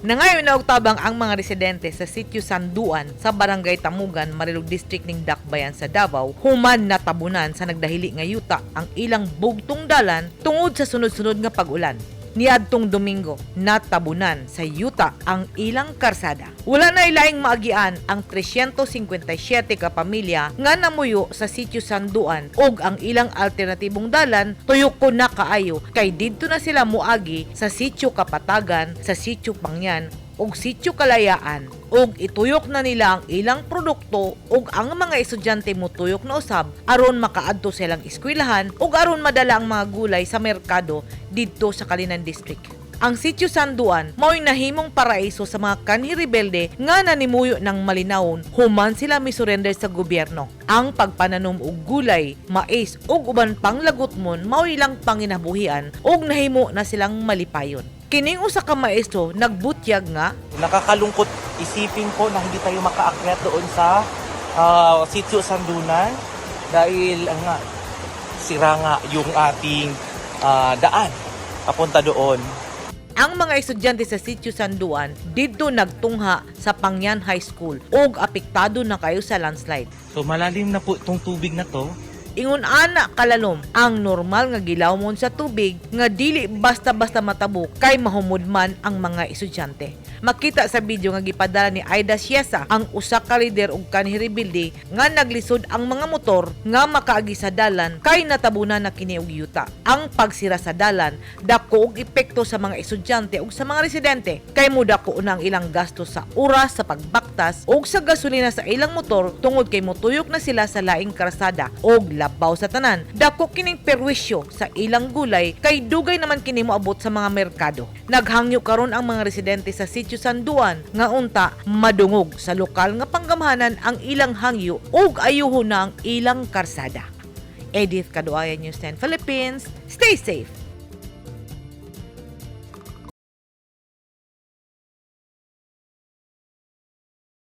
Nangayo na og tabang ang mga residente sa Sitio Sanduan sa Barangay Tamugan, Marilog District ning Dakbayan sa Davao, human natabunan sa nagdahili nga yuta ang ilang bugtong dalan tungod sa sunod-sunod nga pag-ulan. Niadtong Domingo, natabunan sa yuta ang ilang karsada. Wala na ilaing maagian ang 357 ka pamilya nga namuyo sa Sitio Sanduan ug ang ilang alternatibong dalan tuyok ko na kaayo kay didto na sila moagi sa Sitio Kapatagan, sa Sitio Pangyan ug Sitio Kalayaan ug ituyok na nila ang ilang produkto ug ang mga estudyante motuyok na usab aron makaadto sa ilang eskwelahan ug aron madala ang mga gulay sa merkado didto sa Calinan District. Ang Sitio Sanduan mao'y nahimong paraiso sa mga kanhi rebelde nga nanimuyo ng Malinawon human sila misurrender sa gobyerno. Ang pagpananom og gulay, mais ug uban pang lagutmon mao'y ilang panginabuhian ug nahimo na silang malipayon. Kining usa ka maestro nagbutyag nga Nakakalungkot isipin po na hindi tayo makaakyat doon sa Sitio Sandunan dahil ang nga sira nga yung ating daan papunta doon. Ang mga estudyante sa Sitio Sanduan didto nagtungha sa Pangyan High School ug apektado na kayo sa landslide. So malalim na po itong tubig na to. Ingon ana kalalom ang normal nga gilawmon sa tubig nga dili basta-basta matabok kay mahumod man ang mga estudyante. Makita sa video nga gipadala ni Aida Siesa ang usa ka leader og kanhi rebelde nga naglisod ang mga motor nga makaagi sa dalan kay natabunan na kini og yuta. Ang pagsira sa dalan dako og epekto sa mga estudyante ug sa mga residente kay mudako na ang ilang gasto sa oras sa pagbaktas ug sa gasolina sa ilang motor tungod kay motuyok na sila sa laing karsada og labaw sa tanan, dako kining perwisyo sa ilang gulay kay dugay naman kini moabot sa mga merkado. Naghangyo karon ang mga residente sa Sitio Sanduan nga unta madungog sa lokal nga panggamhanan ang ilang hangyo ug ayuhon na ang ilang karsada. Edith Kaduaya, News 10 Philippines. Stay safe.